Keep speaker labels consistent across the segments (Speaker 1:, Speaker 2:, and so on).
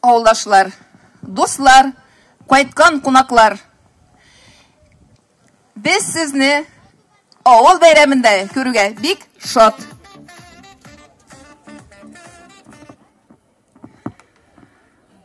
Speaker 1: Авылдашлар, дуслар, кайткан кунаклар. Без сезне авыл бәйрәмендә күрүгә бик шат.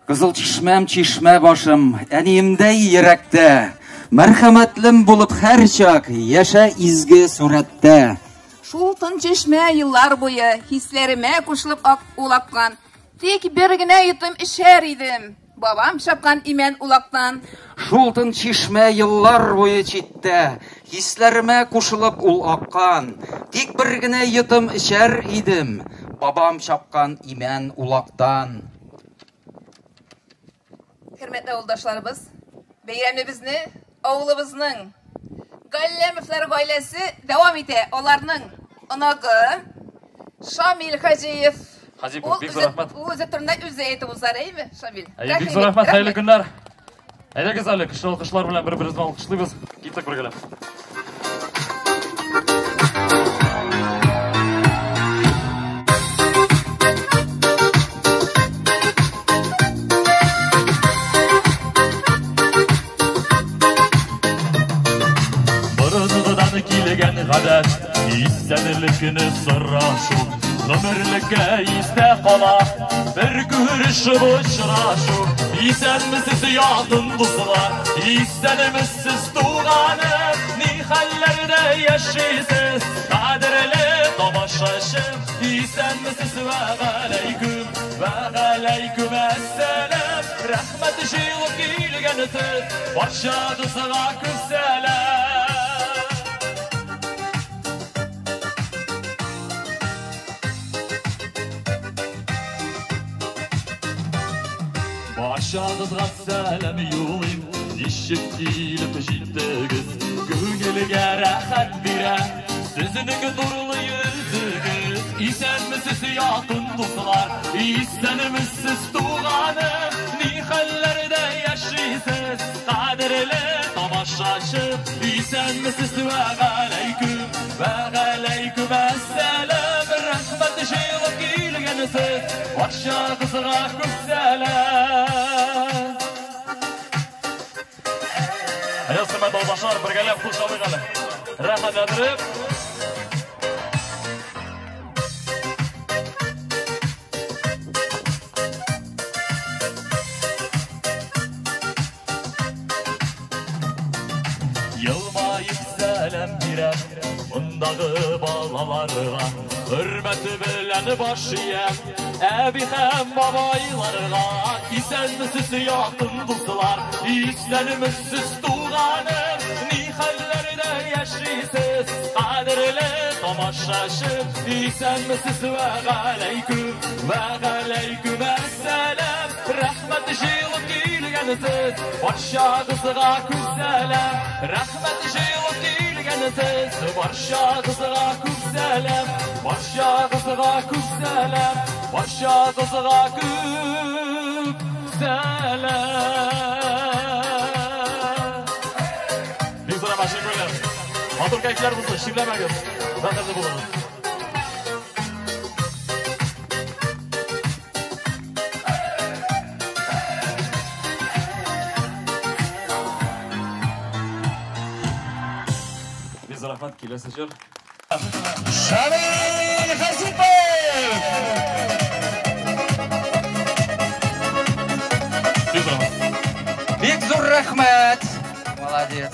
Speaker 2: Кызыл чишмәм, чишмә башым, әниемдәй йөрәктә, мәрхәмәтлем булып һәрчак яшә изге сурәттә.
Speaker 1: Шул тын чишмә еллар буе хисләремә кушылып улаккан. Тик бер генә йотым эчәр идем, бабам чапкан имән улактан.
Speaker 2: Шул тын чишмә еллар буе читтә, хисләремә кушылып ул аккан. Тик бер генә йотым эчәр идем, бабам чапкан имән улактан.
Speaker 1: Хөрмәтле авылдашларыбыз, бәйрәмебезне авылыбызның Галләмовлар гаиләсе дәвам итә. Аларның оныгы Шамил Хаҗиев.
Speaker 3: Хазипов, бик зур рәхмәт.
Speaker 1: Ул үзе турында үзе әйтеп узар, әйме, Шамил?
Speaker 3: Әйе, бик зур рәхмәт, хәерле көннәр. Әйдәгез әле, көчле алкышлар белән бер-беребезне алкышлыйбыз. Киттек бергәләп. Борынгыдан килгән гадәт, исәнлекне сорашу, гомерлеккә истә кала, бер күрешеп очрашу. Исәнмесез, якын дуслар, исәнмесез, туганым, ни хәлләрдә яшисез, кадерле тамашачым. Исәнмесез, вә галәйкүм, вә галәйкүм әссәлам, рәхмәт җыелып килгәнсез, барчагызга күп сәлам. Барчагызга сәлам юлыйм, ничек килеп җиттегез, күңелгә рәхәт бирә сезнең нурлы йөзегез. Исәнмесез, якын дуслар, исәнмесез, туганым, ни хәлләрдә яшисез, кадерле тамашачым. Исәнмесез, вә галәйкүм, вә галәйкүм әссәлам, рәхмәт җыелып килгәнсез, барчагызга күп сәлам. Әйдә, хөрмәтле авылдашлар, бергәләп кул чабыйк әле. Рәхәтләндереп. Елмаеп сәлам бирәм мондагы балаларга, хөрмәте белән баш иям әби һәм бабайларга. Исәнмесез, якын дуслар, исәнмесез, туганым, ни хәлләрдә яшисез, кадерле тамашачым. Тамашачы, исәнмесез, вә галәйкүм, вә галәйкүм әссәлам. Рәхмәт җыелып килгәнсез, барчагызга күп сәлам. Рәхмәт җыелып килгәнсез, барчагызга күп сәлам. Барчагызга күп сәлам, барчагызга күп сәлам. Бик зур рәхмәт, шөкерләр. Матур кәефләр булсын, чирләмәгез. Бәхетле булыгыз. Бик зур рәхмәт, киләсе җыр.
Speaker 4: Шамил Хасипов!
Speaker 3: Бик зур рәхмәт.
Speaker 2: Бик зур рәхмәт. Молодец.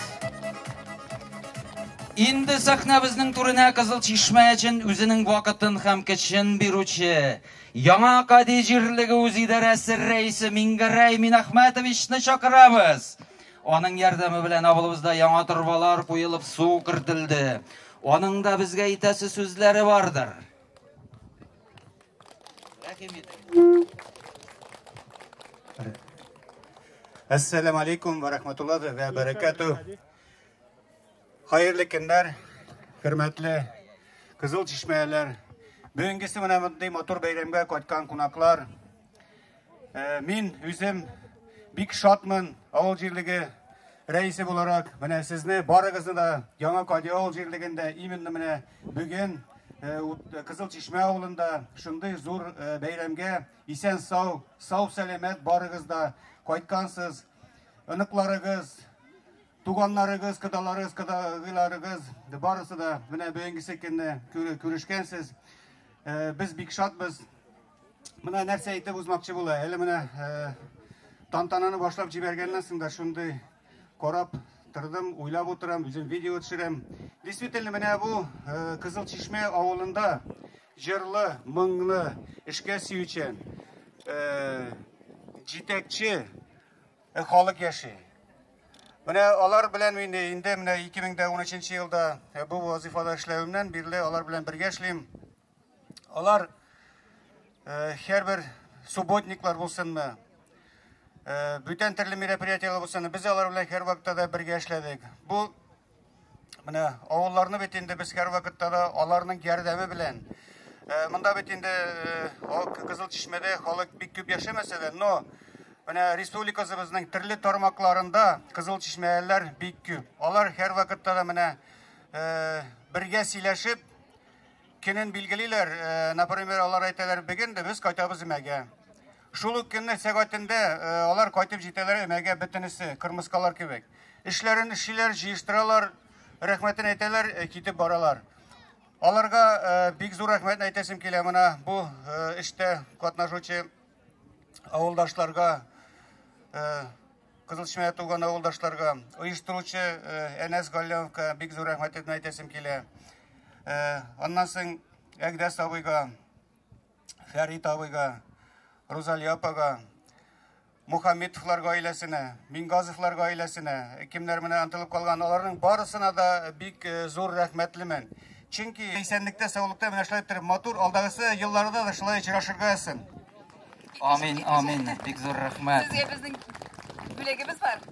Speaker 2: Инде сәхнәбезнең түренә Кызыл Чишмә өчен үзенең вакытын һәм көчен бирүче Яңа Кади җирлеге үзидарәсе рәисе Мингәрәй Минәхмәтовичны чакырабыз. Аның ярдәме белән авылыбызда яңа торбалар куелып су кертелде. Аның да безгә әйтәсе сүзләре бардыр. Рәхим итегез.
Speaker 5: Әссәламу алейкум ва рахматуллахи ва баракатуh. Хәерле көннәр, хөрмәтле Кызыл Чишмәләр. Бүгенгесе менә мондый матур бәйрәмгә кайткан кунаклар. Мин үзем бик шатмын авыл җирлеге рәисе буларак. Менә сезне барыгызны да Яңа Кади авыл җирлегендә именно менә бүген Кызыл Чишмә авылында шундый зур бәйрәмгә исән сау, сау сәламәт барыгыз да кайткансыз. Оныкларыгыз, туганнарыгыз, кодаларыгыз, кодагыйларыгыз барысы да менә бүгенгесе көнне күрешкәнсез. Без бик шатбыз. Менә нәрсә әйтеп узмакчы була. Әле менә тантананы башлап җибәргәннән соң да шундый карап тордым, уйлап утырам, үзем видео төшерәм. Действительно, менә бу Кызыл Чишмә авылында җырлы, моңлы, эшкә сөючән, җитәкче халык яши. Менә алар белән мин инде менә 2013 елда бу вазифада эшләвемнән бирле алар белән бергә эшлим. Алар һәрбер субботниклар булсынмы, бүтән төрле мероприятиеләр булсынмы, без алар белән һәрвакытта да бергә эшләдек. Бу менә авылларны бит инде без һәрвакытта да аларның ярдәме белән. Монда бит инде Кызыл Чишмәдә халык бик күп яшәмәсә дә, но менә республикабызның төрле тармакларында Кызыл Чишмәлеләр бик күп. Алар һәрвакытта да менә бергә сөйләшеп көнен билгелиләр. Например, алар әйтәләр, бүген дә без кайтабыз өмәгә. Шул ук көнне сәгатендә алар кайтып җитәләр өмәгә бөтенесе, кырмыскалар кебек. Эшләрен эшлиләр, җыештыралар, рәхмәтен әйтәләр, китеп баралар. Аларга бик зур рәхмәтне әйтәсем килә. Менә бу эштә катнашучы авылдашларга, Кызыл Чишмәдә туган авылдашларга, оештыручы Әнәс Галләмовка бик зур рәхмәтемне әйтәсем килә. Аннан соң Әгдәс абыйга, Фәрит абыйга, Рузалия апага, Мухаммедовлар гаиләсенә, Мингазовлар гаиләсенә, кемнәр менә ынтылып калган, аларның барысына да бик зур рәхмәтлемен. Чөнки исәнлектә, саулыкта менә шулай итеп матур алдагысы елларда да шулай очрашырга язсын.
Speaker 2: Амин, амин. Бик зур рәхмәт.
Speaker 1: Сезгә безнең бүләгебез бар.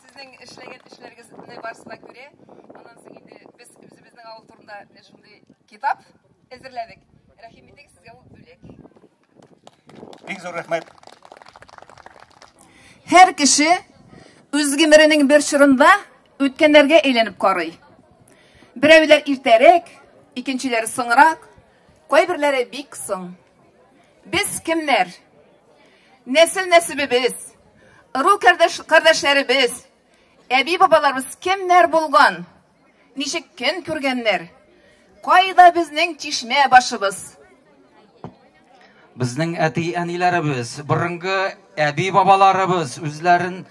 Speaker 1: Сезнең эшләгән эшләрегезне барысы да күрә. Аннан соң инде без үзебезнең авыл турында менә шундый китап әзерләдек. Рәхим итегез, сезгә ул бүләк.
Speaker 5: Бик зур рәхмәт.
Speaker 1: Һәр кеше үз гомеренең бер чорында үткәннәргә әйләнеп карый. Берәүләр иртәрәк, икенчеләре соңрак, кайберләре бик соң. Без кемнәр? Нәсел нәсебебез, ыру кардәшләребез, әби бабаларыбыз кемнәр булган? Ничек көн күргәннәр? Кайда безнең чишмә башыбыз?
Speaker 2: Безнең әти-әниләребез, борынгы әби бабаларыбыз үзләрен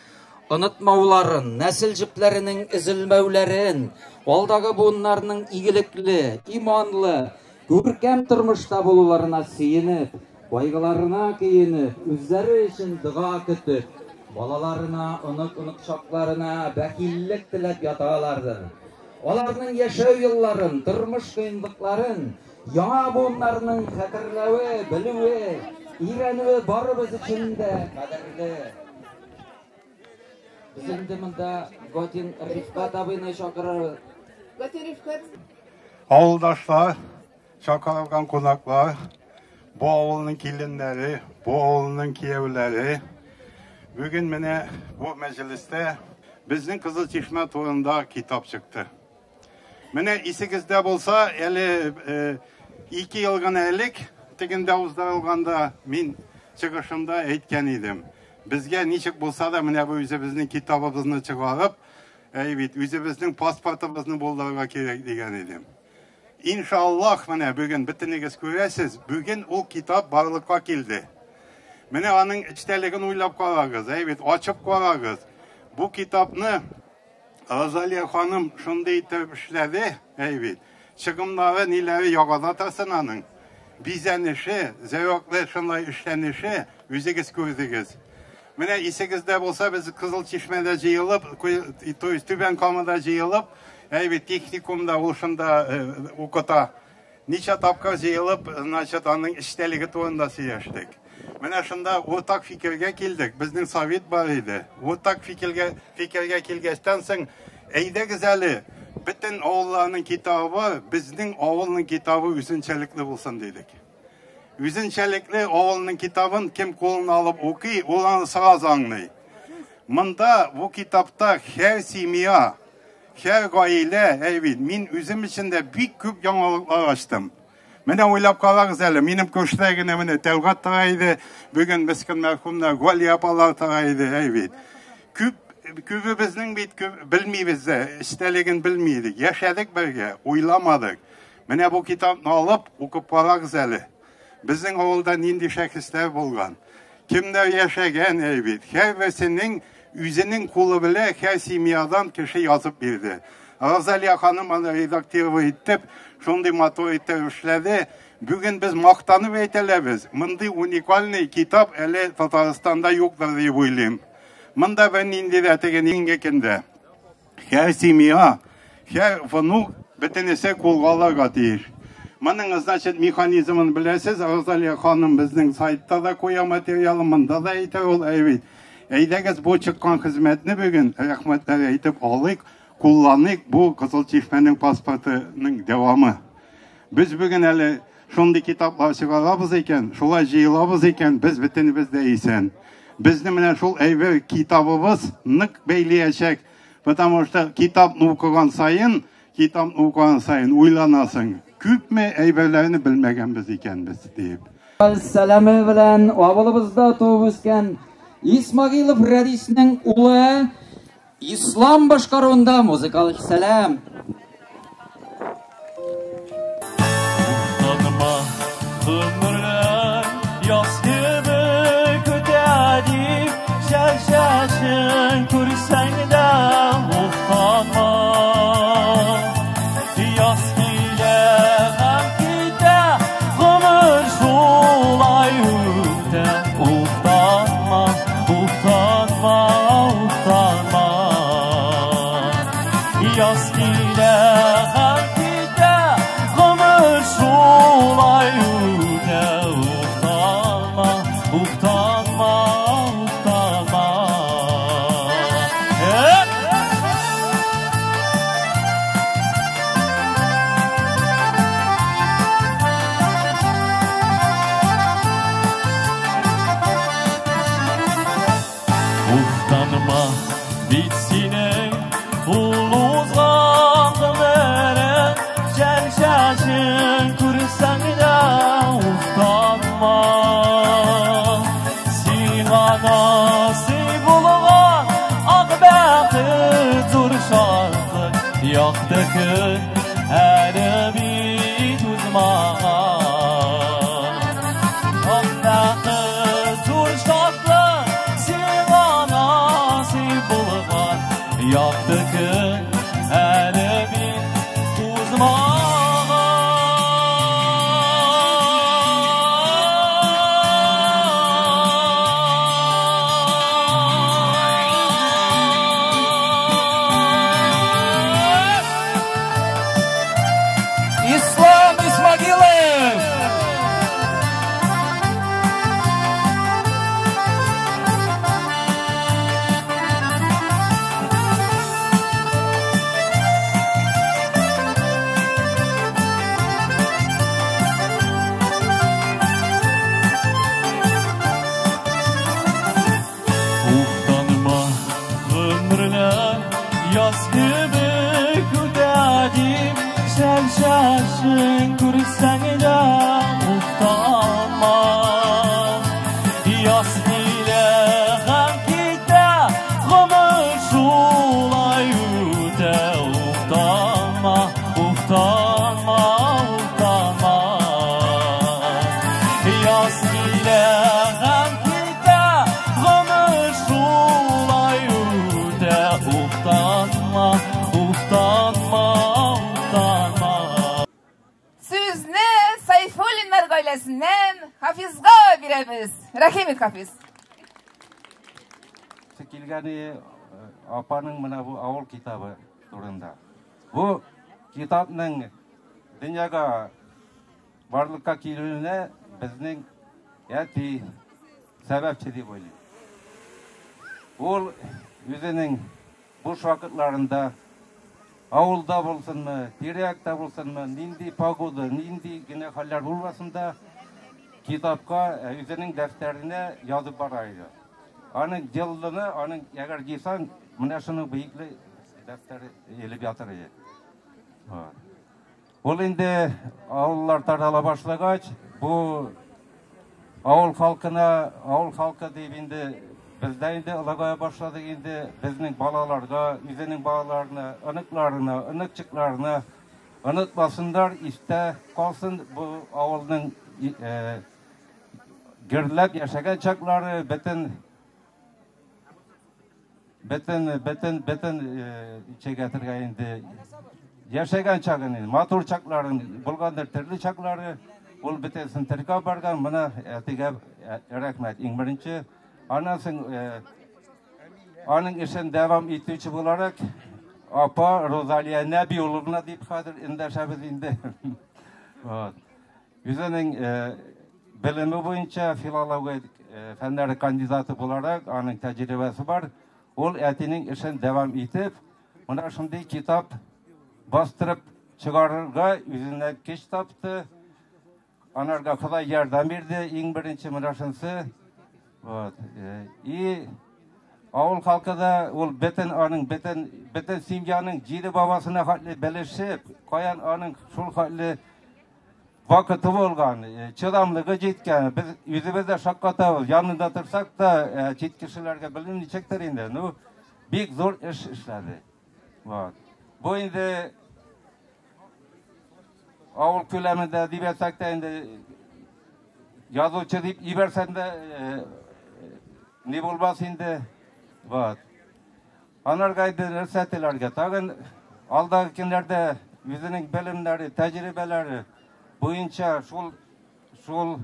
Speaker 2: онытмауларын, нәсел җепләренең өзелмәүләрен, алдагы буыннарның игелекле, иманлы, күркәм тормышта булуларына сөенеп, кайгыларына көенеп, үзләре өчен дога көтеп, балаларына, онык-оныкчакларына бәхиллек теләп яталардыр. Аларның яшәү елларын, тормыш кыенлыкларын яңа буыннарның хәтерләве, белүе, өйрәнүе барыбыз өчен дә кадерле. Без инде монда Готин Рифкат абыйны чакырабыз.
Speaker 1: Готин Рифкат.
Speaker 6: Авылдашлар, чакырылган кунаклар, бу авылның киленнәре, бу авылның кияүләре. Бүген менә бу мәҗлестә безнең Кызыл Чишмә турында китап чыкты. Менә исегездә булса, әле 2 ел гына элек тегендә уздырылганда мин чыгышымда әйткән идем. Безгә ничек булса да менә бу үзебезнең китабыбызны чыгарып, әй бит, үзебезнең паспортыбызны булдырырга кирәк дигән идем. Иншаллах, менә бүген бөтенегез күрәсез, бүген ул китап барлыкка килде. Менә аның эчтәлеген уйлап карагыз, әй бит, ачып карагыз. Бу китапны Розалия ханым шундый итеп эшләде, әй бит. Чыгымнары, ниләре ягада торсын аның. Бизәнеше, зәвыклы шундай эшләнеше үзегез күрдегез. Менә исегездә булса, без Кызыл Чишмәдә җыелып, то есть Түбән Камада җыелып, әй бит, техникумда ул шунда укыта. Ничә тапкыр җыелып, значит, аның эчтәлеге турында сөйләштек. Менә шунда уртак фикергә килдек. Безнең совет бар иде. Уртак фикергә килгәчтән соң, әйдәгез әле, бөтен авылларның китабы бар, безнең авылның китабы үзенчәлекле булсын дидек. Үзенчәлекле авылның китабын кем кулына алып укый, ул аны сразу аңлый. Монда бу китапта һәр семья, һәр гаилә, әй бит, мин үзем өчен дә бик күп яңалыклар ачтым. Менә уйлап карагыз әле, минем күршедә генә менә Тәлгать тора иде, бүген мескен мәрхүмнәр Галия апалар тора иде, әй бит. Күбебезнең бит күп белмибез дә, эчтәлеген белми идек. Яшәдек бергә, уйламадык. Менә бу китапны алып укып карагыз әле. Безнең авылда нинди шәхесләр булган, кемнәр яшәгән, әй бит. Һәрберсенең үзенең кулы белән һәр семьядан кеше язып бирде. Розалия ханым аны редактировать итеп, шундый матур итеп эшләде. Бүген без мактанып әйтәләбез, мондый уникальный китап әле Татарстанда юктыр дип уйлыйм. Монда бернинди дә теге нинди көндә. Һәр семья, һәр внук бөтенесе кулга алырга тиеш. Моның, значит, механизмын беләсез. Розалия ханым безнең сайтта да куя материалы, монда да әйтә ул, әй бит. Әйдәгез бу чыккан хезмәтне бүген рәхмәтләр әйтеп алыйк, кулланыйк, бу Кызыл Чишмәнең паспортының дәвамы. Без бүген әле шундый китаплар чыгарабыз икән, шулай җыелабыз икән, без бөтенебез дә исән. Безне менә шул әйбер китабыбыз нык бәйләячәк, потому что китапны укыган саен, китапны укыган саен уйланасың, күпме әйберләрне белмәгәнбез икәнбез дип.
Speaker 2: Сәламе белән авылыбызда туып үскән Исмагилов Рәдиснең улы Ислам башкаруында музыкаль сәлам.
Speaker 3: Таныма гомерләр яз кебек үтә дип, чәчәсен күрсәң дә уфтанма. Яз килә һәм китә, гомер шулай үтә. Уфтанма, уфтанма, уфтанма. Яз килә һәм китә, гомер шулай үтә. Уфтанма, уфтанма, уфтанма. Уфтанма бит синең ул узган гомерең, чәчәсен күрсәң дә уфтанма. Сиңа насыйп булган ак бәхет зур шатлык, якты көн әле бит узмаган. Ак бәхет зур шатлык, сиңа насыйп булган якты көн әле бит узмаган.
Speaker 4: Китсәң дә уфтанма. Яз килә һәм китә, гомер шулай үтә. Уфтанма, уфтанма, уфтанма. Яз килә һәм китә, гомер шулай үтә. Уфтанма, уфтанма, уфтанма.
Speaker 1: Сүзне Сайфуллиннар гаиләсеннән Хафизга бирәбез. Рәхим ит, Хафиз.
Speaker 7: Килгәне апаның менә бу авыл китабы турында. Бу китапның дөньяга барлыкка килүенә безнең әти сәбәпче дип уйлыйм. Ул үзенең буш вакытларында авылда булсынмы, тирә-якта булсынмы, нинди погода, нинди генә хәлләр булмасын да, китапка, үзенең дәфтәренә язып бара иде. Аның еллыны, аның әгәр җыйсаң, менә шуның бөекле дәфтәре элеп ятыр иде. Ул инде авыллар тарала башлагач, бу авыл халкына, авыл халкы дип инде бездә инде олыгая башладык инде, безнең балаларга, үзенең балаларына, оныкларына, оныкчыкларына онытмасыннар, истә калсын бу авылның гөрләп яшәгән чаклары, бөтен бөтен бөтен бөтен чегәтергә инде яшәгән чагын, инде матур чакларын булгандыр, төрле чаклары, ул бөтенесен теркәп барган. Менә әтигә рәхмәт иң беренче. Аннан соң аның эшен дәвам итүче буларак апа Розалия Нәбиулловна дип хәзер эндәшәбез инде. Вот. Үзенең белеме буенча филология фәннәре кандидаты буларак аның тәҗрибәсе бар. Ул әтинең эшен дәвам итеп, менә шундый китап бастырып чыгарырга үзенә көч тапты. Анарга Ходай ярдәм бирде, иң беренче менә шунысы. Вот. И авыл халкы да ул бөтен аның бөтен бөтен семьяның җиде бабасына хәтле белешеп, каян аның шул хәтле вакыты булган, чыдамлыгы җиткән. Без үзебез дә шаккатабыз. Янында торсак та, чит кешеләргә белмим ничектер инде. Ну, бик зур эш эшләде. Вот. Бу инде авыл күләмендә дип әйтсәк тә инде язучы дип ибәрсәң дә ни булмас инде. Вот. Анарга инде нәрсә теләргә? Тагын алдагы көннәрдә үзенең белемнәре, тәҗрибәләре буенча шул шул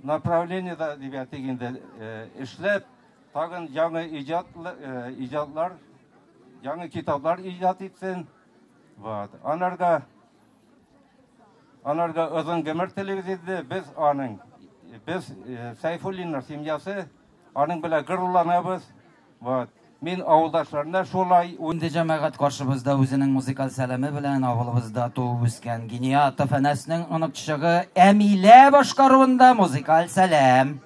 Speaker 7: направлениедә дип әйтик инде эшләп, тагын яңа иҗат иҗатлар, яңа китаплар иҗат итсен. Вот. Анарга озын гомер телибез инде. Без аның без Сайфуллиннар семьясы аның белән горурланабыз. Вот. Мин авылдашларына шулай
Speaker 2: Инде җәмәгать каршыбызда үзенең музыкаль сәламе белән авылыбызда туып үскән Гениятов Әнәснең оныкчыгы Әмилә башкаруында музыкаль сәлам.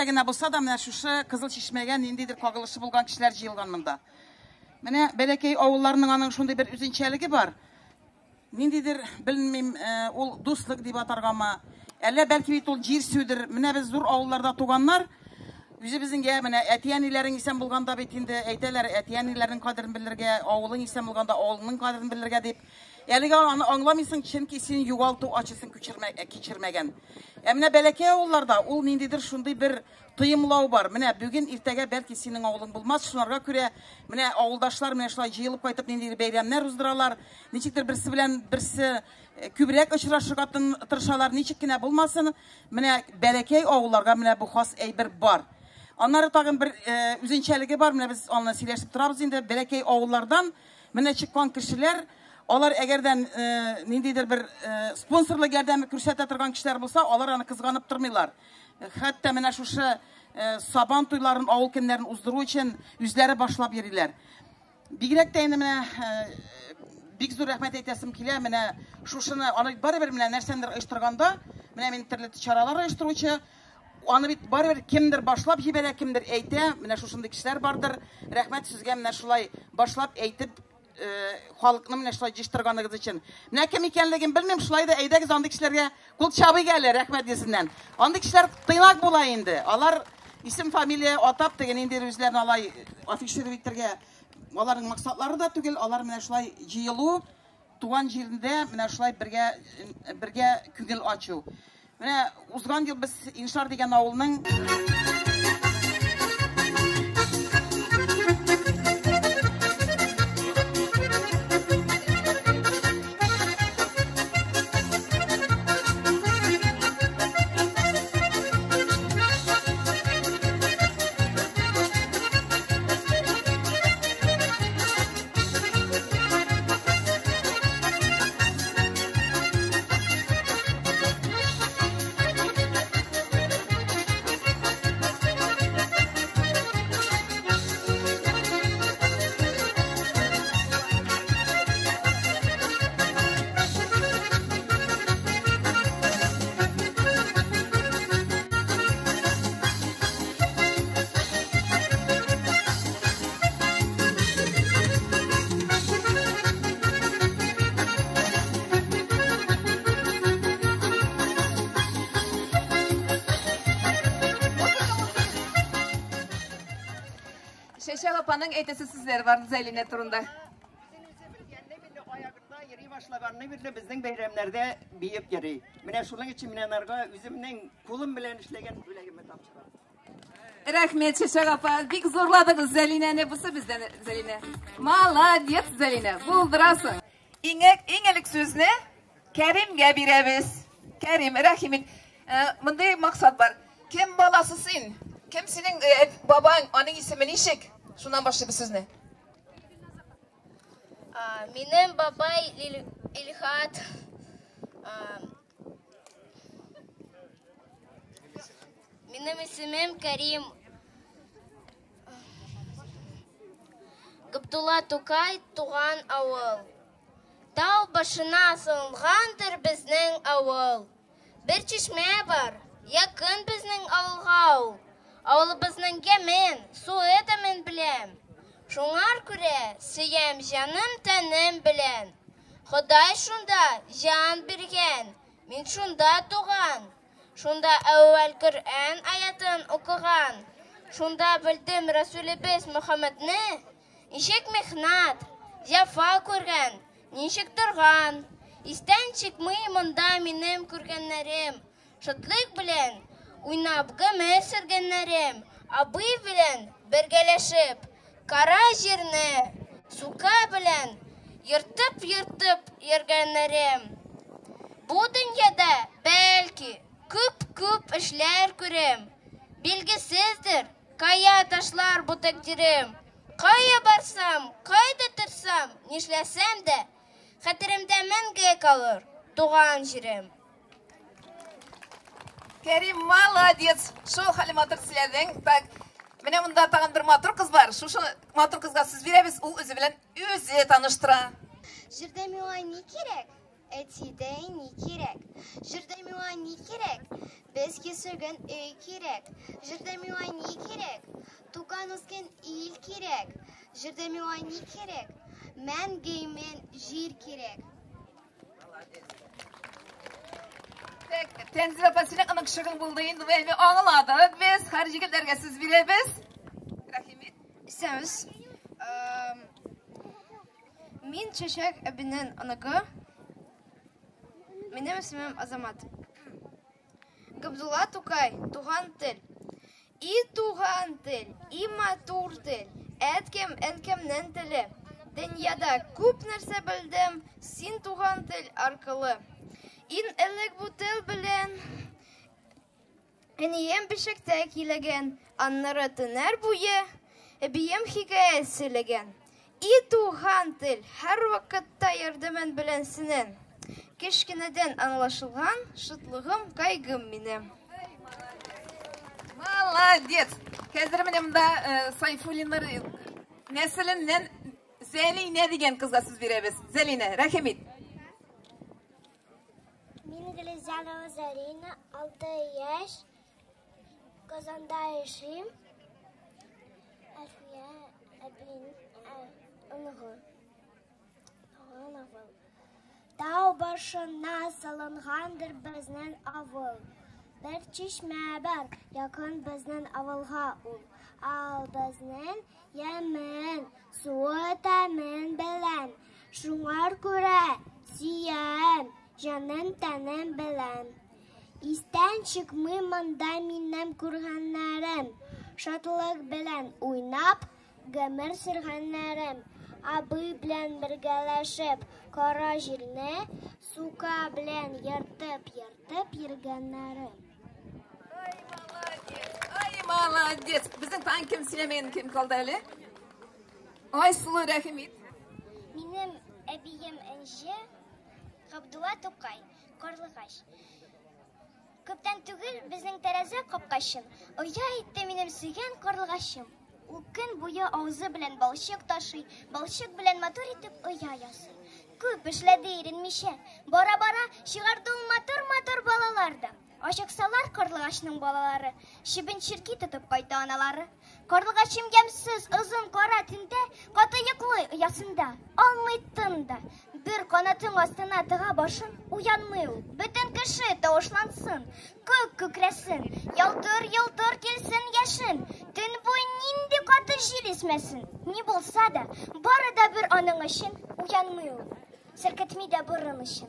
Speaker 8: Нәрсә генә булса да, менә шушы Кызыл Чишмәгә ниндидер кагылышы булган кешеләр җыелган монда. Менә бәләкәй авылларның аның шундый бер үзенчәлеге бар. Ниндидер, белмим, ул дуслык дип атаргамы, әллә бәлки бит ул җир сүдер. Менә без зур авылларда туганнар, үзебезнең я менә әти-әниләрең исән булганда бит инде әйтәләр, әти-әниләрнең кадерен белергә, авылың исән булганда авылыңның кадерен белергә дип. Әлегә аны аңламыйсың, чөнки син югалту ачысын кичермәгән. Ә менә бәләкәй авылларда ул ниндидер шундый бер тоемлау бар. Менә бүген иртәгә бәлки синең авылың булмас, шунарга күрә менә авылдашлар менә шулай җыелып кайтып ниндидер бәйрәмнәр уздыралар. Ничектер берсе белән берсе күбрәк очрашырга тырышалар, ничек кенә булмасын, менә бәләкәй авылларга менә бу хас әйбер бар. Аннары тагын бер үзенчәлеге бар, менә без аны сөйләшеп торабыз инде, бәләкәй авыллардан менә чыккан кешеләр, алар әгәрдән ниндидер бер спонсорлык ярдәме күрсәтә торган кешеләр булса, алар аны кызганып тормыйлар. Хәтта менә шушы сабан туйларын, авыл көннәрен уздыру өчен үзләре башлап йөриләр. Бигрәк тә инде менә бик зур рәхмәт әйтәсем килә, менә шушыны, аны барыбер менә нәрсәндер оештырганда, менә мин төрле чаралар оештыручы, аны бит барыбер кемдер башлап җибәрә, кемдер әйтә, менә шушындый кешеләр бардыр. Рәхмәт сезгә менә шулай башлап әйтеп, халыкны менә шулай җыештырганыгыз өчен. Менә кем икәнлеген белмим, шулай да әйдәгез андый кешеләргә кул чабыйк әле, рәхмәт йөзеннән. Андый кешеләр тыйнак була инде. Алар исем, фамилия атап теге ниндидер үзләрен алай афишировать итәргә аларның максатлары да түгел, алар менә шулай җыелу, туган җирендә менә шулай бергә күңел ачу. Менә узган ел без Иншар дигән авылның
Speaker 1: Чәчәк апаның әйтәсе сүзләре бар Зәлинә турында.
Speaker 9: Аягында йөри башлаганны бирле безнең бәйрәмнәрдә биеп йөри. Менә шуның өчен мин анарга үземнең кулым белән эшләгән бүләгемне тапшырам.
Speaker 1: Рәхмәт, Чәчәк апа, бик зурладыгыз Зәлинәне. Бусы бездән, Зәлинә. Молодец, Зәлинә, булдырасың. Иң элек сүзне Кәримгә бирәбез. Кәрим, рәхим ит. Мондый максат бар. Кем баласы син? Кем синең бабаң, аның исеме ничек? Шуннан башлыйбыз сүзне.
Speaker 10: Минем бабай Илхат. Минем исемем Кәрим. Габдулла Тукай туган авыл. Тау башына салынгандыр безнең авыл. Бер чишмә бар, якын безнең авылга ул. Авылыбызның ямен, суы да мин беләм. Шуңар күрә сөям җаным тәнем белән. Ходай шунда җан биргән, мин шунда туган. Шунда әүвәл Коръән аятын укыган. Шунда белдем Расулебез Мөхәммәдне, ничек михнат, җәфа күргән, ничек торган. Истән чыкмый монда минем күргәннәрем. Шатлык белән уйнап гомер сөргәннәрем, абый белән бергәләшеп, кара җирне сука белән йыртып-йыртып йөргәннәрем. Бу дөньяда бәлки күп-күп эшләр күрем. Билгесездер, кая ташлар бу тәкъдирем. Кая барсам, кайда торсам, нишләсәм дә, хәтеремдә мәңге калыр туган җирем.
Speaker 1: Кәрим, молодец! Шул хәле матур сөйләдең. Так, менә монда тагын бер матур кыз бар. Шушы матур кызга сүз бирәбез, ул үзе белән үзе таныштыра.
Speaker 10: Җирдә миңа ни кирәк? Әтидәй ни кирәк? Җирдә миңа ни кирәк? Без кисергән өй кирәк. Җирдә миңа ни кирәк? Туган үскән ил кирәк. Җирдә миңа ни кирәк? Мәңге имин җир кирәк.
Speaker 1: Так, Тәнзилә апа, синең оныкчыгың булды инде, бу аңладык без. Хәр җегетләргә сүз бирәбез. Рәхим ит.
Speaker 11: Исәнмесез. Мин Чәчәк әбинең оныгы. Минем исемем Азамат. Габдулла Тукай, туган тел. И туган тел, и матур тел, әткәм, әнкәмнең теле. Дөньяда күп нәрсә белдем, син туган тел аркылы. Иң элек бу тел белән Әнием бишектә киләгән, аннары төннәр буе әбием хикәя сөйләгән. И туган тел, һәрвакытта ярдәмен белән синең. Кечкенәдән аңлашылган шатлыгым, кайгым минем.
Speaker 1: Молодец! Хәзер менә монда Сайфуллиннар нәселеннән Зәлинә дигән кызга сүз бирәбез. Зәлинә, рәхим ит.
Speaker 12: Мин Глизянова Зарина, 6 яшь, Казанда яшим. Әлфия әбинең оныгы. Туган авыл. Тау башына салынгандыр безнең авыл. Бер чишмә бар, якын безнең авылга ул. Ал безнең ямен, суы тәмен белән. Шуңар күрә сөям җаным-тәнем белән. Истән чыкмый монда минем күргәннәрем, Шатлык белән уйнап, гомер сөргәннәрем. Абый белән бергәләшеп кара җирне Сука белән ертып-ертып йөргәннәрем.
Speaker 1: Ай, молодец! Ай, молодец! Безнең тагын кем сөйләмәгән кем калды әле? Айсылу, рәхим ит.
Speaker 12: Минем әбием Энҗе, Габдулла Тукай, Карлыгач. Күптән түгел безнең тәрәзә капкачын оя итте минем сөйгән карлыгачым. Ул көн буе авызы белән балчык ташый, балчык белән матур итеп оя ясый. Күп эшләде иренмичә. Бара-бара чыгарды ул матур-матур балалар да. Ачыксалар карлыгачның балалары, чебен-черки тотып кайта аналары. Карлыгачым ямьсез, озын кара төндә каты йоклый оясында, алмый тын да. Бер канатың астына тыга башын, уянмый ул. Бөтен кеше тавышлансын, күк күкрәсен, ялтыр-йолтыр килсен яшен, төн буе нинди каты җил исмәсен, ни булса да, бары да бер аның өчен уянмый ул, селкетми дә борын очын.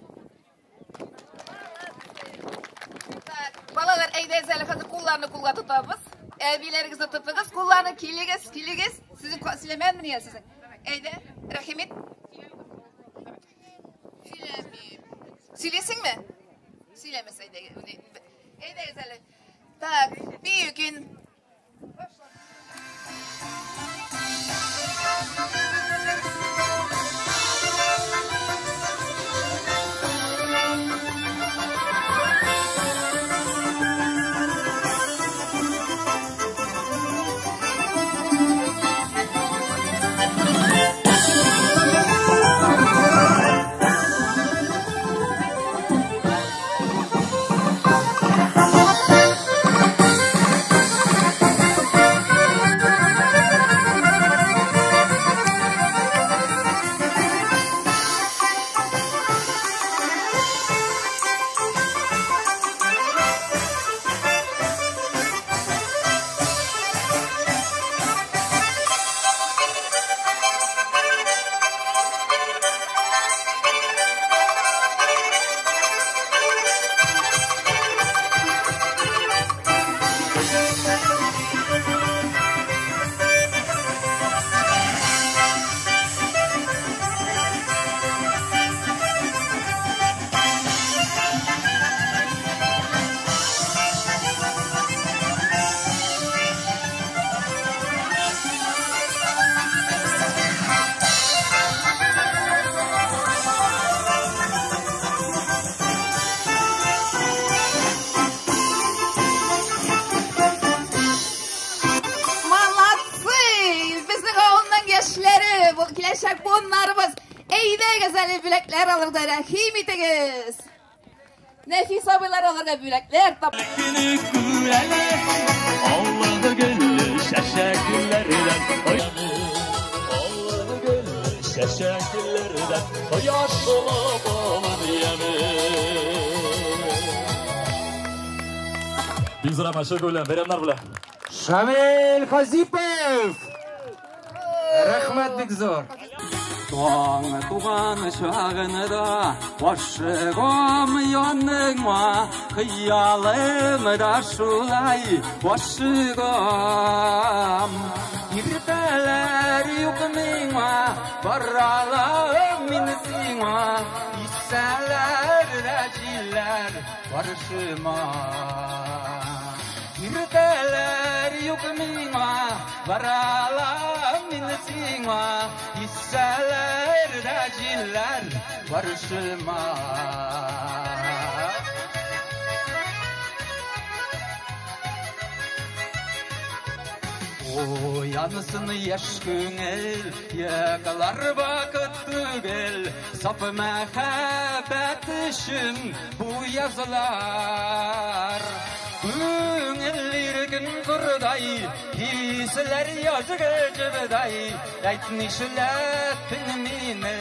Speaker 1: Балалар, әйдәгез әле хәзер кулларны кулга тотабыз. Әбиләрегезне тотыгыз, кулларны килегез, килегез. Сезнең сөйләмәдемени әле сезнең? Әйдә, рәхим ит. Сөйләмим. Сөйлисеңме? Сөйләмәс, әйдә. Әйдәгез әле. Так, бию көн. Әйдәгез әле бүләкләр алырга рәхим итегез. Нәфис абыйлар алырга бүләкләр тап.
Speaker 4: Аллы гөлле чәчәкләрдән, аллы гөлле чәчәкләрдән, кояшлы балын яме.
Speaker 3: Бик зур рәхмәт, чын күңелдән, бәйрәмнәр белән.
Speaker 2: Шамил Хазипов! Рәхмәт бик зур. Таң туган чагында ашыгам яныңа, хыялым да шулай ашыгам. Иртәләр юк миңа, баралам мин сиңа, исәләр дә җилләр каршыма. Иртәләр юк миңа, баралам мин сиңа, исәләр дә җилләр каршыма. Уянсын яшь күңел, йоклар вакыт түгел, саф мәхәббәт өчен бу язлар. Күңел иркен кордай, хисләр язгы җебедәй, әйт нишләттең мине,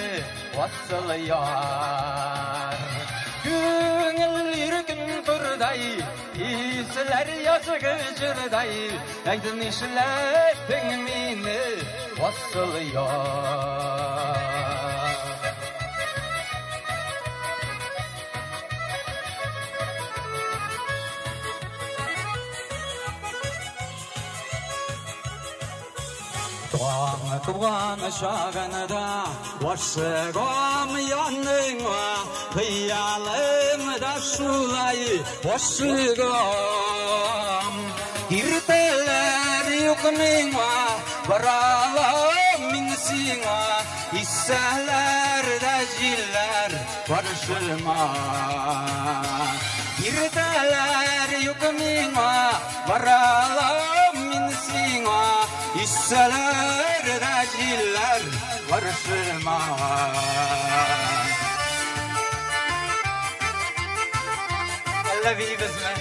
Speaker 2: асыл яр. Күңел иркен кордай, хисләр язгы җырдай, әйт нишләттең мине, асыл яр. Таң туган чагында ашыгам яныңа, хыялым да шулай ашыгам. Иртәләр юк миңа, баралам мин сиңа, исәләр дә җилләр каршыма. Иртәләр юк миңа, баралам мин сиңа, исәләр дә җилләр каршыма. Әллә биибезме?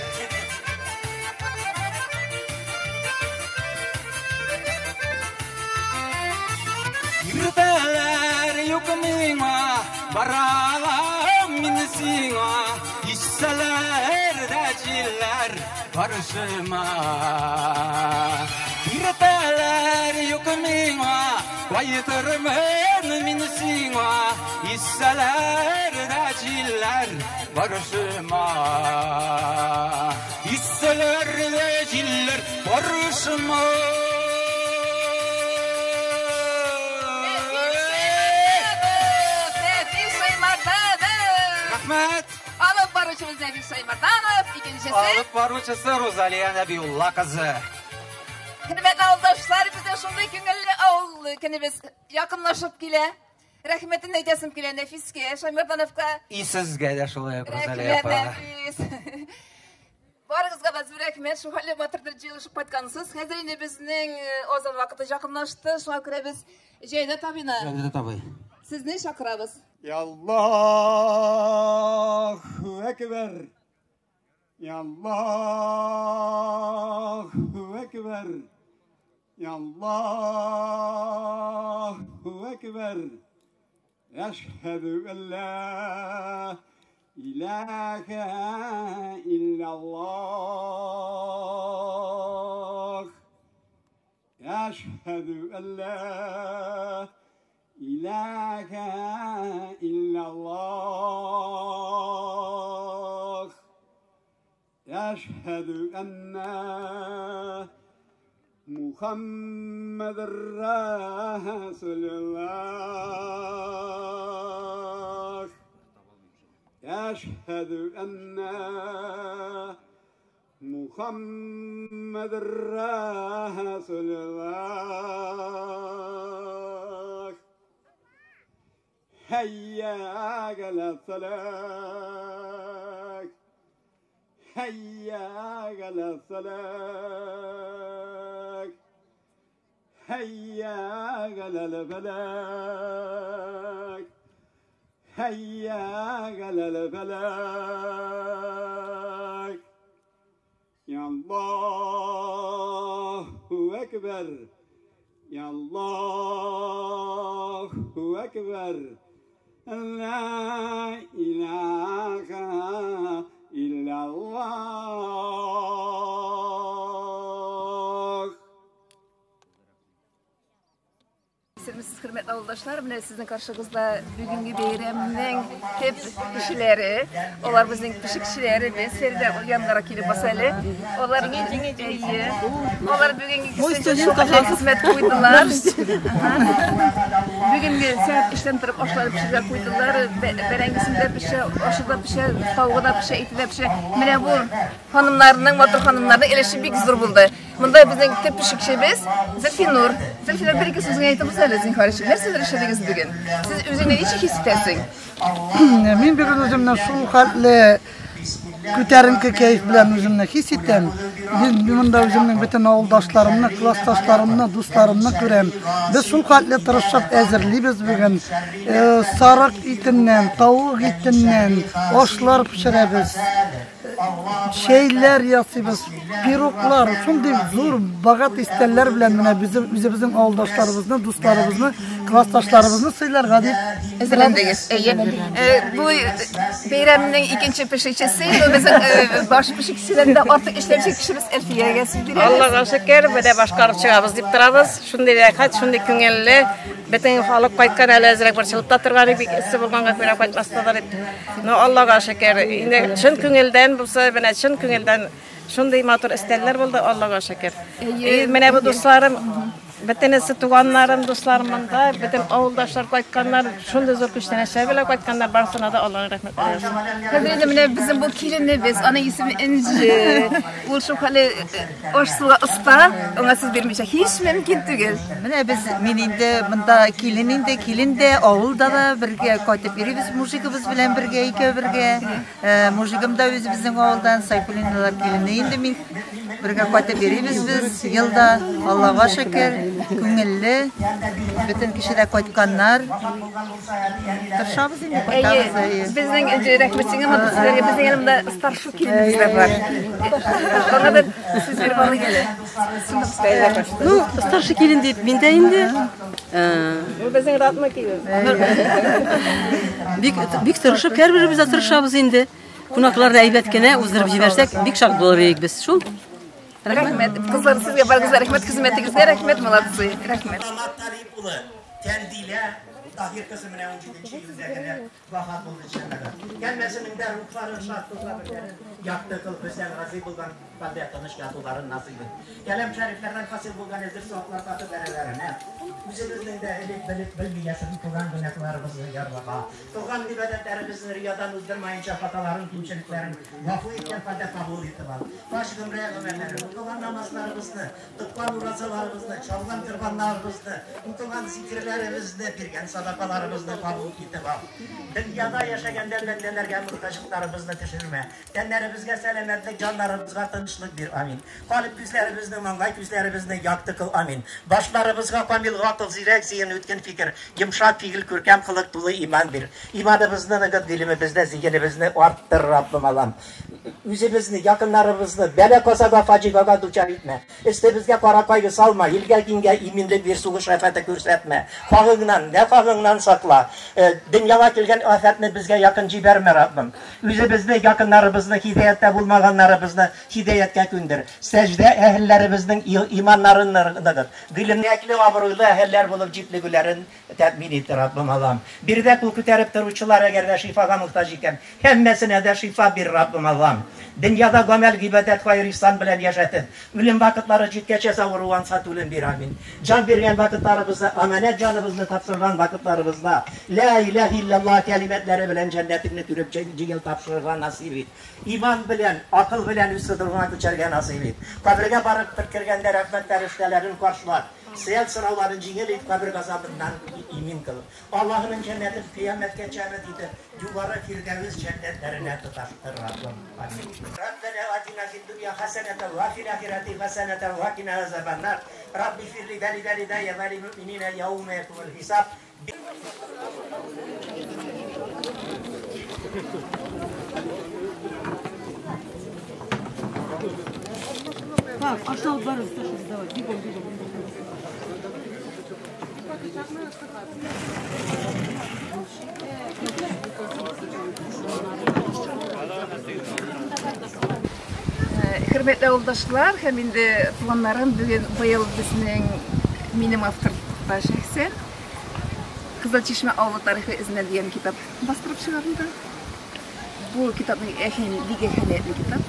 Speaker 2: Иртәләр юк миңа, баралам мин сиңа, исәләр дә җилләр каршыма. Иртәләр юк миңа, кайтырмын мин сиңа, исәләр дә җилләр каршыма. Исәләр дә җилләр каршыма.
Speaker 1: Нәфис Шаймарданов!
Speaker 2: Рәхмәт!
Speaker 1: Алып баручыбыз Нәфис Шаймарданов, икенчесе.
Speaker 2: Алып баручысы Рузалия Нәбиулла кызы.
Speaker 1: Хөрмәтле авылдашлар, безнең шундый күңелле авыл көнебез якынлашып килә. Рәхмәтен әйтәсем килә Нәфискә, Шаймардановка.
Speaker 2: И сезгә дә шулай ук, Рузалия
Speaker 1: Рәхмәт,
Speaker 2: апа.
Speaker 1: Нәфис. Барыгызга да зур рәхмәт, шул хәтле батыр җыелышып кайткансыз. Хәзер инде безнең азан вакыты якынлашты, шуңа күрә без Җәүдәт абыйны,
Speaker 2: Җәүдәт абый.
Speaker 1: Сезне чакырабыз.
Speaker 6: Я Аллаһу әкбәр. Я Аллаһу әкбәр. Я Аллаһу әкбәр. Әшһәдү эн ла илаһа иллаллаһ. Әшһәдү эн ла илаһа иллаллаһ. Әшһәдү әннә Мухаммадыр Расулуллах. Әшһәдү әннә Мухаммадыр Расулуллах. Хәйя галә салах. Хәйя галә салах. Хәйя галә фәлах.
Speaker 13: Хәйя галәл фәләх. Ya Allahu Ekber. Ya Allahu Ekber. La ilahe illallah.
Speaker 1: Исәнмесез, хөрмәтле авылдашлар. Менә сезнең каршыгызда бүгенге бәйрәмнең төп кешеләре. Алар безнең пешекчеләре. Без Фәридә яннарга килеп баса әле. Алар әйе. Алар бүгенге кешеләр хезмәт куйдылар. Бүгенге сәгать эштән торып ашлары пешерергә куйдылар. Бәрәңгесен дә пешә, ашы да пешә, тавыгы да пешә, ите дә пешә. Менә бу ханымнарның, матур ханымнарның өлеше бик зур булды. Монда безнең төп пешекчебез Зөлфинур. Зөлфинур, бер ике сүзеңне әйтеп уз әле, зинһар өчен. Нәрсәләр эшләдегез бүген? Сез үзеңне ничек хис итәсең?
Speaker 14: Мин бүген үземне шул хәтле күтәренке кәеф белән үземне хис итәм. Мин монда үземнең бөтен авылдашларымны, классташларымны, дусларымны күрәм. Без шул хәтле тырышып әзерлибез бүген. Сарык итеннән, тавык итеннән ашлар пешерәбез. Чәйләр ясыйбыз, пироглар, шундый зур богат истәлләр белән менә без үзебезнең авылдашларыбызны, дусларыбызны, классташларыбызны сыйларга дип
Speaker 1: әзерләндегез. Әйе. Бу бәйрәмнең икенче пешекчесе, бу безнең баш пешекчеләрдән дә артык эшләүче кешебез Әлфиягә сүз бирәбез.
Speaker 15: Аллага шөкер, менә башкарып чыгабыз дип торабыз. Шундый рәхәт, шундый күңелле. Бөтен халык кайткан, әле әзрәк борчылып та торган идек, бик эссе булганга күрә кайтмастадыр дип. Но Аллага шөкер, инде чын күңелдән булса, менә чын күңелдән шундый матур өстәлләр булды, Аллага шөкер. И менә бу дусларым, бөтенесе туганнарым, дусларым монда, бөтен авылдашлар кайтканнар, шундый зур күчтәнәчләр белән кайтканнар, барысына да Алланың рәхмәтләре яусын.
Speaker 1: Хәзер инде менә безнең бу киленебез, аның исеме Энҗе. Ул шул хәле аш-суга оста, аңа сүз бирмичә һич мөмкин түгел.
Speaker 16: Менә без, мин инде монда килен инде, килен дә, авылда да бергә кайтып йөрибез мужигыбыз белән бергә, икәү бергә. Мужигым да үзебезнең авылдан, Сайфуллиналар килене инде мин. Бергә кайтып йөрибез без елда, Аллага шөкер, күңелле. Бөтен кеше дә кайтканнар. Тырышабыз инде, кайтабыз.
Speaker 1: Әйе, безнең Энҗе, рәхмәт сиңа, матур сүзләргә. Безнең әле монда старший киленебез дә бар. Аңа да сүз биреп алыйк әле.
Speaker 17: Ну, старший килен дип мин дә инде.
Speaker 15: Бу безнең родной килен.
Speaker 17: Бик бик тырышып, һәрберебез дә тырышабыз инде. Кунакларны әйбәт кенә уздырып җибәрсәк, бик шат булыр идек без. Шул.
Speaker 1: Рәхмәт. Кызлар, сезгә барыгызга рәхмәт, хезмәтегезгә рәхмәт, молодцы. Рәхмәт.
Speaker 18: Талип улы Тәнзилә Таһир кызы менә 17 июльдә генә вафат булды җәмәгать. Кәлмәсенең дә рухларын шат кылса, якты кыл, бездән разый булган хәлдә тыныч ятуларын насыйп ит. Кәлам шәрифләрдән хасил булган әзер саваплар каты бәрәләренә, үзебезнең дә элек белеп белми яшерен кылган гөнаһларыбызны ярлыка. Кылган гыйбадәтләребезне риядан уздырмаенча хаталарын, кимчелекләрен гафу иткән хәлдә кабул итеп ал. Хаҗ, гомрә гамәлләре, укыган намазларыбызны, тоткан уразаларыбызны, чалган корбаннарыбызны, укыган зикерләребезне, биргән садакаларыбызны кабул итеп ал. Дөньяда яшәгәндә бәндәләргә мохтаҗлыкларыбызны төшермә. Тәннәребезгә сәламәтлек, җаннарыбызга тынычлык бир. Амин. Калып күзләребезне, маңгай күзләребезне якты кыл. Амин. Башларыбызга камил гакыл, зирәк зиһен, үткен фикер, йомшак фигыл, күркәм кылык тулы иман бир. Иманыбызны ныгыт, гыйлемебезне, зиһенебезне арттыр, Раббым Аллам. Үзебезне, якыннарыбызны бәла казага, фаҗигага дучар итмә. Өстебезгә кара кайгы салма, илгә киңгә иминлек бир, сугыш афәте күрсәтмә. Хагыңнан, нәфагыңнан сакла. Дөньяга килгән афәтне безгә якын җибәрмә, Раббым. Үзебезне, якыннарыбызны, һидаяттә булмаганнарыбызны һидаяткә күндер. Сәҗдә әһелләребезнең иманнарын ныгыт. Гыйлемле, абруйлы әһелләр булып җитлегүләрен тәэмин ит, Раббым Аллам. Биредә кул күтәреп торучылар әгәр дә шифага мохтаҗ икән, һәммәсенә дә шифа бир, Раббым Аллам. Дөньяда гамәл, гыйбадәт, хайр, ихсан белән яшәтеп, үлем вакытлары җиткәч авыру ансат үлем бир, амин. Җан биргән вакытларыбызда, аманәт җаныбызны тапшырган вакытларыбызда, ла илаһ илляллаһ кәлимәтләре белән җәннәтеңне күреп җиңел тапшырырга насыйп ит. Иман белән, акыл белән үз хозурыңа күчәргә насыйп ит. Кабергә барып кергәндә рәхмәт фәрештәләрен каршылар. Сөал сорауларын җиңел ит, кабер газабыннан имин кыл. Аллаһының җәннәтен кыямәткә өмет итеп, югары фирдәвес җәннәтләренә тоташтыр, Раббым. Амин. Раббана атина фид дөнья хасанатан ва фил ахирати хасанатан ва кина азабаннар. Рабби фирли вали валидайя ва лил муъминина яума якумул хисаб.
Speaker 17: Так, а что давай, бегом, бегом.
Speaker 1: Хөрмәтле авылдашлар һәм инде туганнарым, бүген быел безнең минем авторлыкта шәхсән Кызыл Чишмә авылы тарихы эзенә дигән китап бастырып чыгарылды. Бу китапның бик әһәмиятле китап.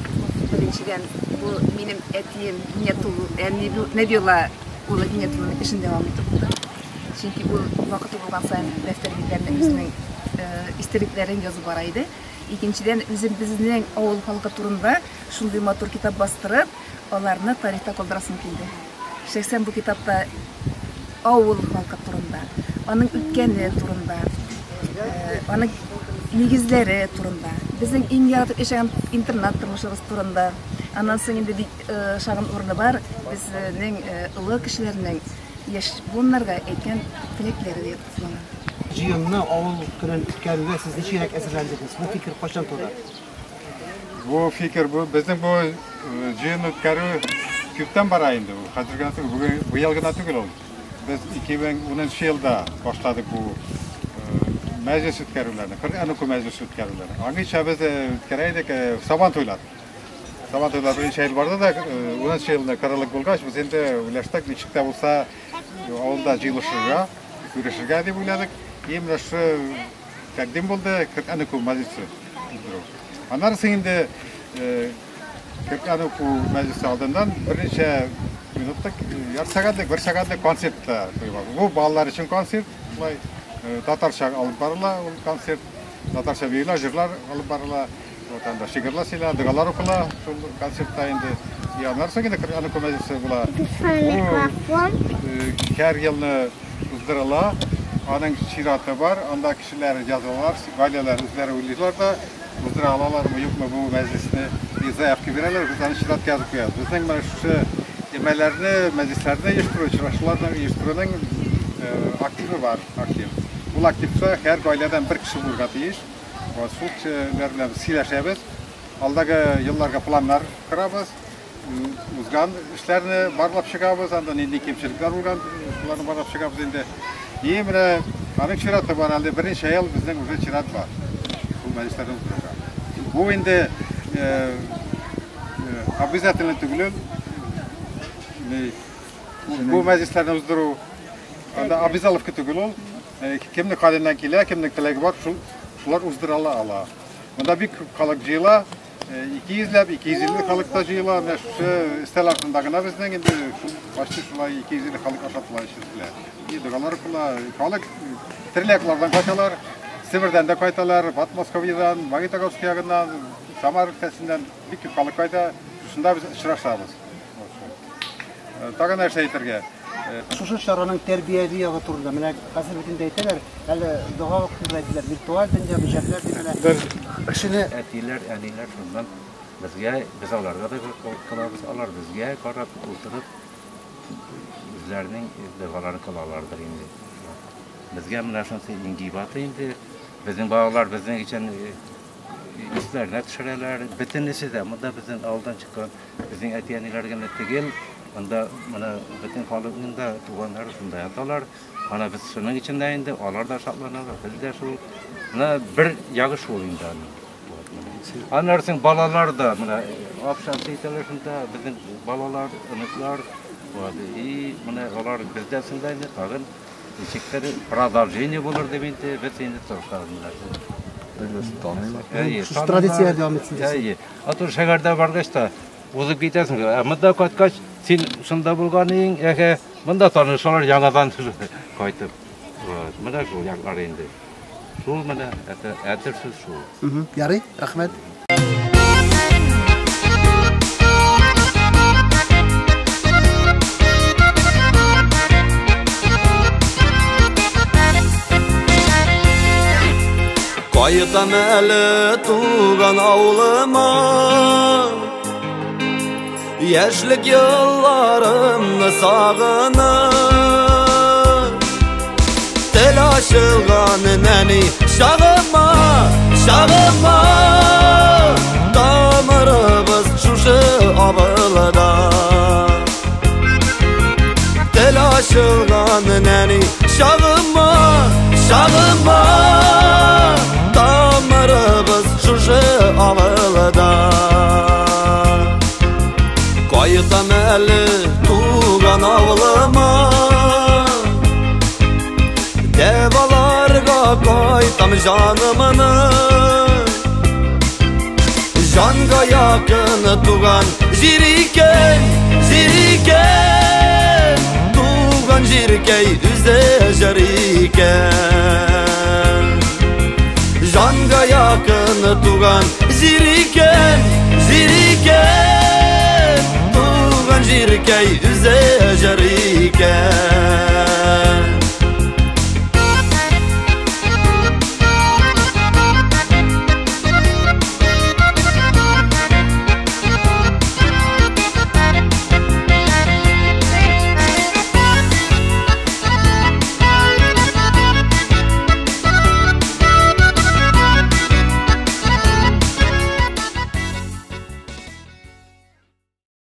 Speaker 1: Беренчедән, бу минем әтием Нәбиулла улы Гиниятулланың эшен дәвам итү булды. Чөнки ул вакыты булган саен дәфтәр битләренә үзенең истәлекләрен язып бара иде. Икенчедән, үзем безнең авыл халкы турында шундый матур китап бастырып, аларны тарихта калдырасым килде. Шәхсән бу китапта авыл халкы турында, аның үткәне турында, аның нигезләре турында, безнең иң яратып яшәгән интернат тормышыбыз турында. Аннан соң инде бик шагын урыны бар, безнең олы кешеләрнең яшь буыннарга әйткән теләкләре дә туплана.
Speaker 19: Җыенны авыл көнен үткәрүгә сез ничегрәк әзерләндегез? Бу фикер кайчан туды?
Speaker 6: Бу фикер, бу безнең бу җыен үткәрү күптән бара инде. Хәзер генә түгел, бүген быел гына түгел ул. Без 2010 елда башладык бу мәҗлес үткәрүләрне, Коръән уку мәҗлесе үткәрүләрне. Аңынча без үткәрә идек Сабан туйлар. Сабан туйлар берничә ел барды да, 10 елны кырылык булгач, без инде уйлаштык, ничек тә булса авылда җыелышырга, күрешергә дип уйладык. И менә шушы тәкъдим булды, Коръән уку мәҗлесе уздыру. Аннары соң инде Коръән уку мәҗлесе алдыннан берничә минутлык, ярты сәгатьлек, бер сәгатьлек концерт та куйган. Бу балалар өчен концерт, шулай татарча алып барыла ул концерт, татарча биюләр, җырлар алып барыла. Вот анда шигырьләр сөйләнә, догалар укыла шул концертта инде. И аннары соң инде Коръән уку мәҗлесе була. Һәр елны уздырыла. Аның чираты бар, анда кешеләр язалар, гаиләләр үзләре уйлыйлар да, уздыра алалармы, юкмы бу мәҗлесне, и заявка бирәләр, без аны чиратка язып куябыз. Безнең менә шушы өмәләрне, мәҗлесләрне оештыру, очрашуларны оештыруның активы бар, актив. Ул активта һәр гаиләдән бер кеше булырга тиеш. Вот шул кешеләр белән без сөйләшәбез. Алдагы елларга планнар корабыз. Узган эшләрне барлап чыгабыз, анда нинди кимчелекләр булган, шуларны барлап чыгабыз инде. И менә аның чираты бар, әле берничә ел безнең уже чират бар. Шул мәҗлесләрне уздырырга. Бу инде обязательно түгел. Бу мәҗлесләрне уздыру анда обязаловка түгел ул. Кемнең хәленнән килә, кемнең теләге бар, шулар уздыра ала. Монда бик күп халык җыела. 200 ләп, 250 халык та җыела. Менә шушы өстәл артында гына безнең инде шул почти шулай 250 халык ашатыла, эчертелә. И догалар укыла. Халык төрле яклардан кайталар. Себердән дә кайталар, Подмосковьедан, Магнитогорск ягыннан, Самар өлкәсеннән бик күп халык кайта. Шушында без очрашабыз. Тагын нәрсә әйтергә?
Speaker 19: Шушы чараның тәрбияви ягы турында менә хәзер бит инде әйтәләр, әле дога вакытында әйтәләр, виртуаль дөнья, бөҗәкләр дип менә кешене
Speaker 7: әтиләр, әниләр шуннан безгә, без аларга да кылабыз, алар безгә карап утырып үзләренең догаларын кылалардыр инде. Безгә менә шунысы иң кыйбаты инде. Безнең балалар безнең өчен исләренә төшерәләр. Бөтенесе дә монда безнең авылдан чыккан безнең әти-әниләр генә түгел, анда менә бөтен халыкның да туганнары шунда яталар. Ана без шуның өчен дә инде алар да шатланалар, без дә шул. Менә бер ягы шул инде аның. Аннары соң балалар да менә общаться итәләр шунда, безнең балалар, оныклар. И менә алар бездән соң да инде тагын ничектер продолжение булыр дип инде без инде тырышабыз менә шул.
Speaker 19: Әйе, шушы традицияләр дәвам итсен дисең.
Speaker 7: Әйе. А то шәһәрдә баргач та узып китәсең. Ә монда кайткач, син шунда булган идең, әһә, монда танышалар яңадан кайтып. Вот, менә шул яклар инде. Шул менә, әтер сүз шул.
Speaker 19: Ярый, рәхмәт.
Speaker 20: Кайтам әле туган авылыма, яшьлек елларымны сагынып, тел ачылган нәни чагыма, чагыма, тамырыбыз шушы авылда. Тел ачылган нәни чагыма, чагыма, тамырыбыз шушы авылда. Кайтам әле туган авылыма, дәваларга кайтам җанымны. Җанга якын туган җир икән, җир икән, туган җиркәй үзе җыр икән. Җанга якын туган җир икән, җир икән, туган җиркәй үзе җыр икән.